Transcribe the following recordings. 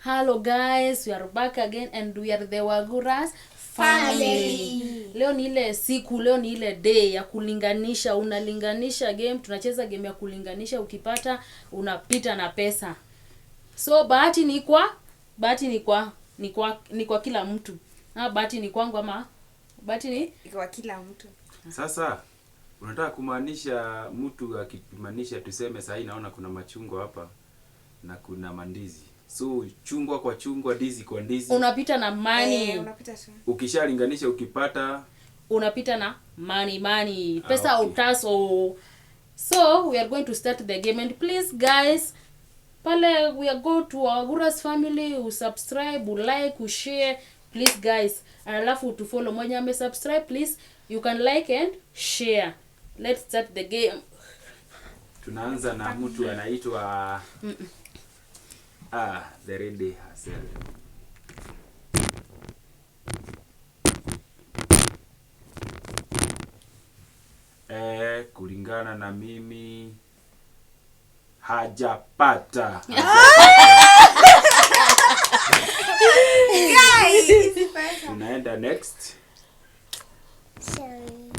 Hello guys, we are back again and we are the Waguras family. Leo ni ile siku, leo ni ile day ya kulinganisha. Unalinganisha game, tunacheza game ya kulinganisha, ukipata unapita na pesa. So bahati ni kwa bahati ni kwa ni kwa ni kwa kila mtu. Ah, bahati ni kwangu ama bahati ni Kwa kila mtu. Sasa unataka kumaanisha mtu akipimanisha, tuseme sahii naona kuna machungwa hapa na kuna mandizi, so chungwa kwa chungwa, ndizi kwa ndizi, unapita na money. Eh, unapita tu. ukishalinganisha ukipata Unapita na money money pesa. Ah, okay. Utaso. So we are going to start the game, and please guys, pale we are go to Waguras family, usubscribe, ulike, ushare, please guys, alafu tufollow. Mwenye amesubscribe, please you can like and share. Let's start the game. Tunaanza na mtu anaitwa the Lady herself. Eh, kulingana na mimi hajapata. Guys, hizi pesa. Tunaenda next. Sorry.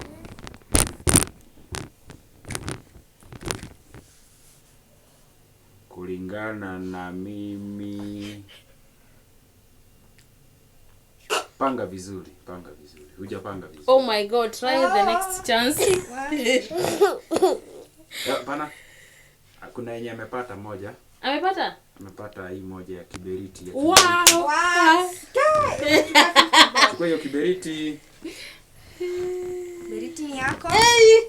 Kulingana na mimi, panga vizuri, panga vizuri, hujapanga vizuri. Oh my God, try the next chance. Eh, Pana, kuna yenye amepata moja, Amepata. Amepata hii moja ya kiberiti, ya Wow. kiberiti. Wow. Guys, Chukua hiyo kiberiti. Beriti ni yako. Hey.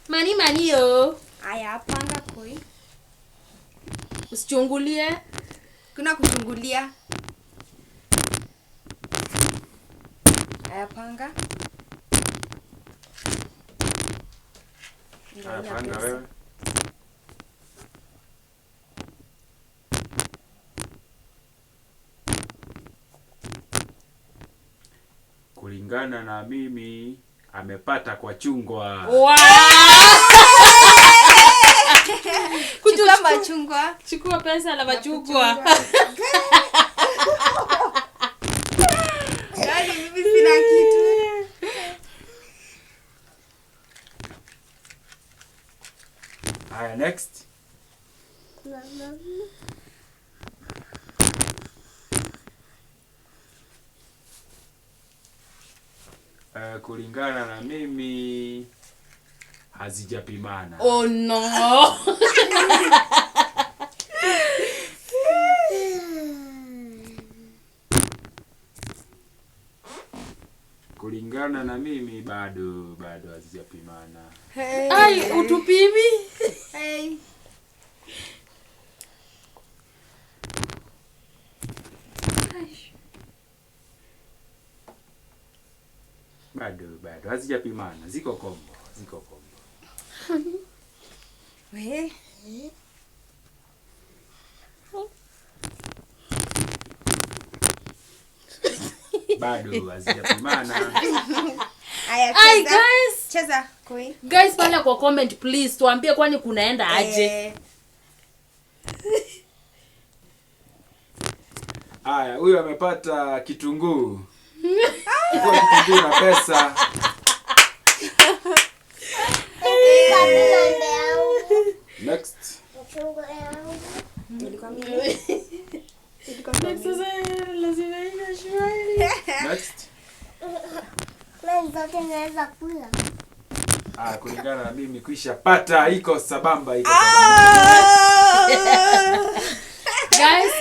Money money yo. Aya, panga koi. Usichungulie. Kuna kuchungulia. Aya, panga. Haya, Angalia panga pesa. wewe. Kulingana na mimi amepata kwa chungwa. Wow. Chukua machungwa. Chukua pesa la machungwa. Yaani mimi sina kitu. Haya, next. Mama. Kulingana na mimi hazijapimana. Oh no. Kulingana na mimi bado bado hazijapimana. Hey. Ai, utupimi. Hey. Bado bado hazijapimana, ziko kombo, ziko kombo. We. Bado hazijapimana. Aya, Ai cheza. guys. Cheza koi. Guys, pale kwa comment please tuambie kwani kunaenda aje. Eh, Haya, huyu amepata kitunguu. Chukua kitunguu na pesa. Ng'ombe yangu. Next. Machungwa yangu. Ilikuwa mimi. Ilikuwa mimi. Sasa lazima iwe shwari. Next. Mimi zote naweza kula. Ah, kulingana na mimi kuisha pata iko sabamba, iko sabamba. Guys,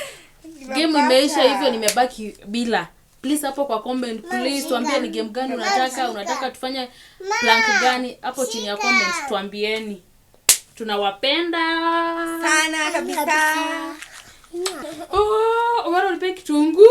game imeisha hivyo nimebaki bila. Please hapo kwa comment please tuambie ni game gani unataka, unataka tufanye plank gani hapo chini ya comment tuambieni. Tunawapenda. Sana kabisa. Oh, Omar unipe kitunguu.